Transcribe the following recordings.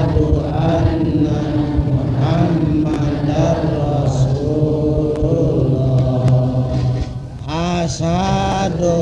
Asyhadu anna Muhammadar Rasulullah. Asyhadu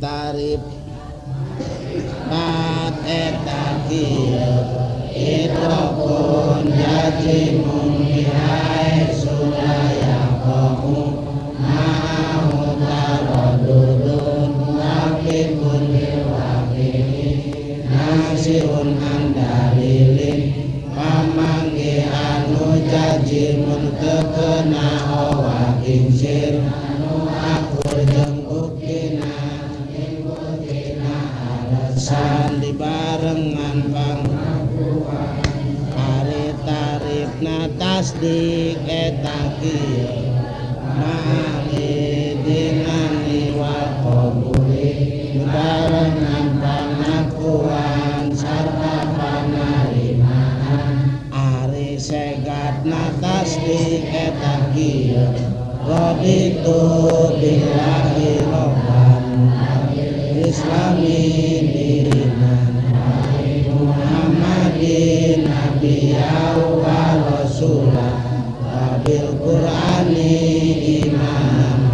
tarif pat eta kieu idrokun jajimun bihai sulayaqahu ma'ahu taradudun waqifun biwaqili nasiun andalilin pamanggi anu jajimun tekena owa kincir anu akur jeung buktina alasan dibarengan pangakuan ari tarifna tasdik eta kieu ma'ali dinani wal qabuli dibarengan pangakuan sarta panarimaan ari segatna tasdik eta kieu raditu billahi rabban islami dinan Muhammadin nabiyya wa rasulah wa bil qur'ani imama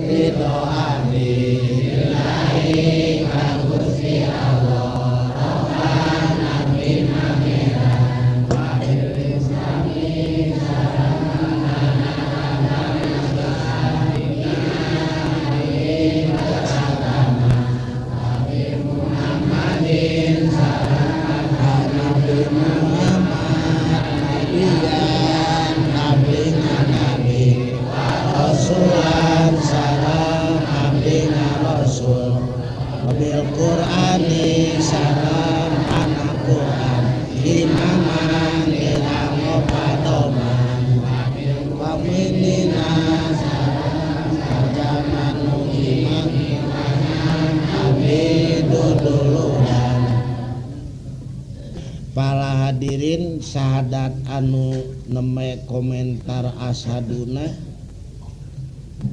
ridho billahi ka Gusti Allah Rabbana pangeran wa bil islami bil Qur'ani sareng anak Qur'an imaman ilango patoman waminina sareng jaman iman abi duduluran. Para hadirin sahadat anu neme komentar asaduna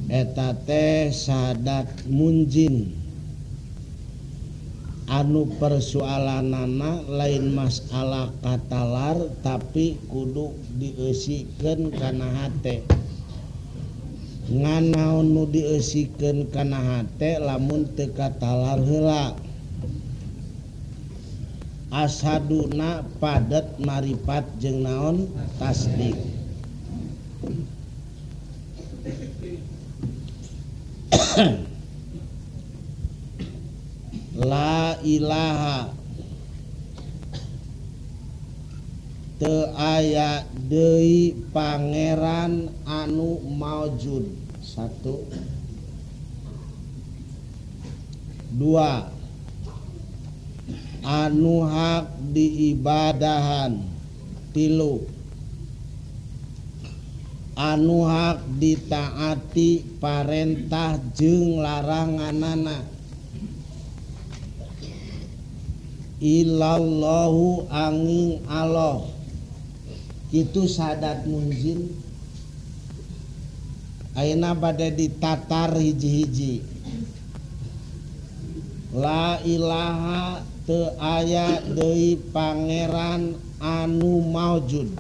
eta teh sahadat munjin anu persoalanana lain masalah katalar tapi kudu dieusikeun kana hate. Ngan naon nu dieusikeun kana hate lamun teu katalar heula. Asaduna padet maripat jeung naon tasdik. La ilaha teu aya deui pangeran anu maujud. 1 2 anu hak diibadahan. 3 anu hak ditaati parentah jeung laranganana. Ilallahu angin Allah. Kitu sadat munjin. Ayeuna bade ditatar hiji-hiji. La ilaha teu aya deui pangeran anu maujud.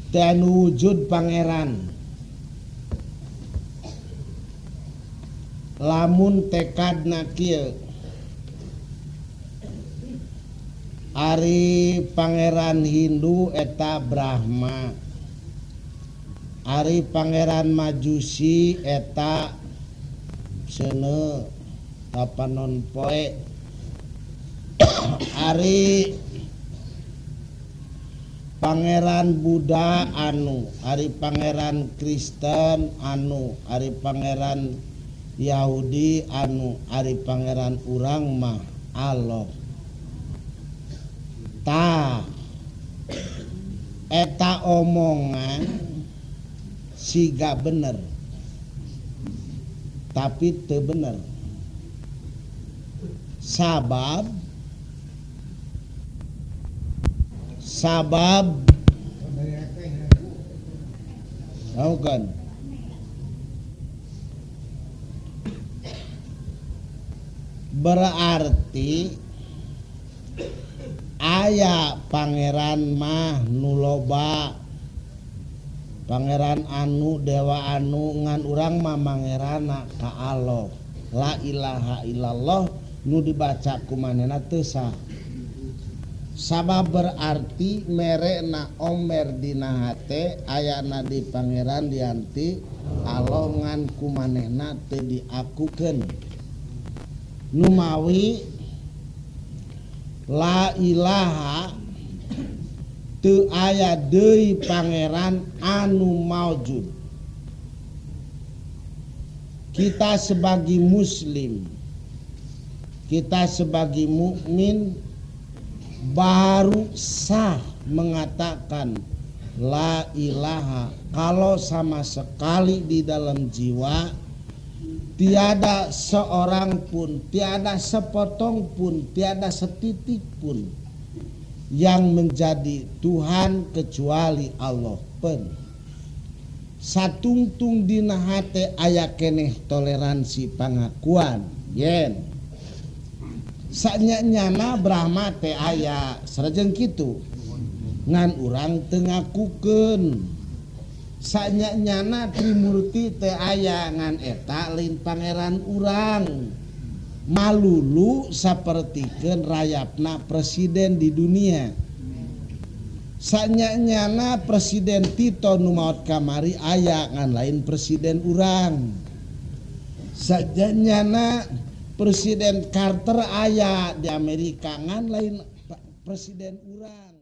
Teu anu wujud pangeran. Lamun tekadna kieu, ari pangeran Hindu eta Brahma, ari pangeran Majusi eta seuneu tapanon poe, ari pangeran Buddha anu, ari pangeran Kristen anu, ari pangeran Yahudi anu, ari pangeran urang mah Allah. Tah eta omongan siga bener tapi teu bener. Sabab tahu kan? Berarti aya pangeran mah nu loba, pangeran anu dewa anu, ngan urang mah mangerana ka Allah. La ilaha illallah nu dibaca ku manehna teu sah. Sabab berarti merena omer dina hate ayana di pangeran dianti Allah ngan ku manehna teu diakukeun. Numawi la ilaha teu aya deui pangeran anu maujud. Kita sebagai muslim, kita sebagai mukmin baru sah mengatakan la ilaha kalau sama sekali di dalam jiwa tiada seorang pun, tiada sepotong pun, tiada setitik pun yang menjadi Tuhan kecuali Allah pen. Satungtung dina hate aya keneh toleransi pangakuan yen. Sanyanyana Brahma teh aya sareng kitu ngan urang teu ngakukeun. Sanyanyana Trimurti teh aya ngan eta lain pangeran urang. Malulu sapertikeun rayapna presiden di dunia. Sanyanyana Presiden Tito nu maot kamari aya ngan lain presiden urang. Sanyanyana Presiden Carter aya di Amerika ngan lain presiden urang.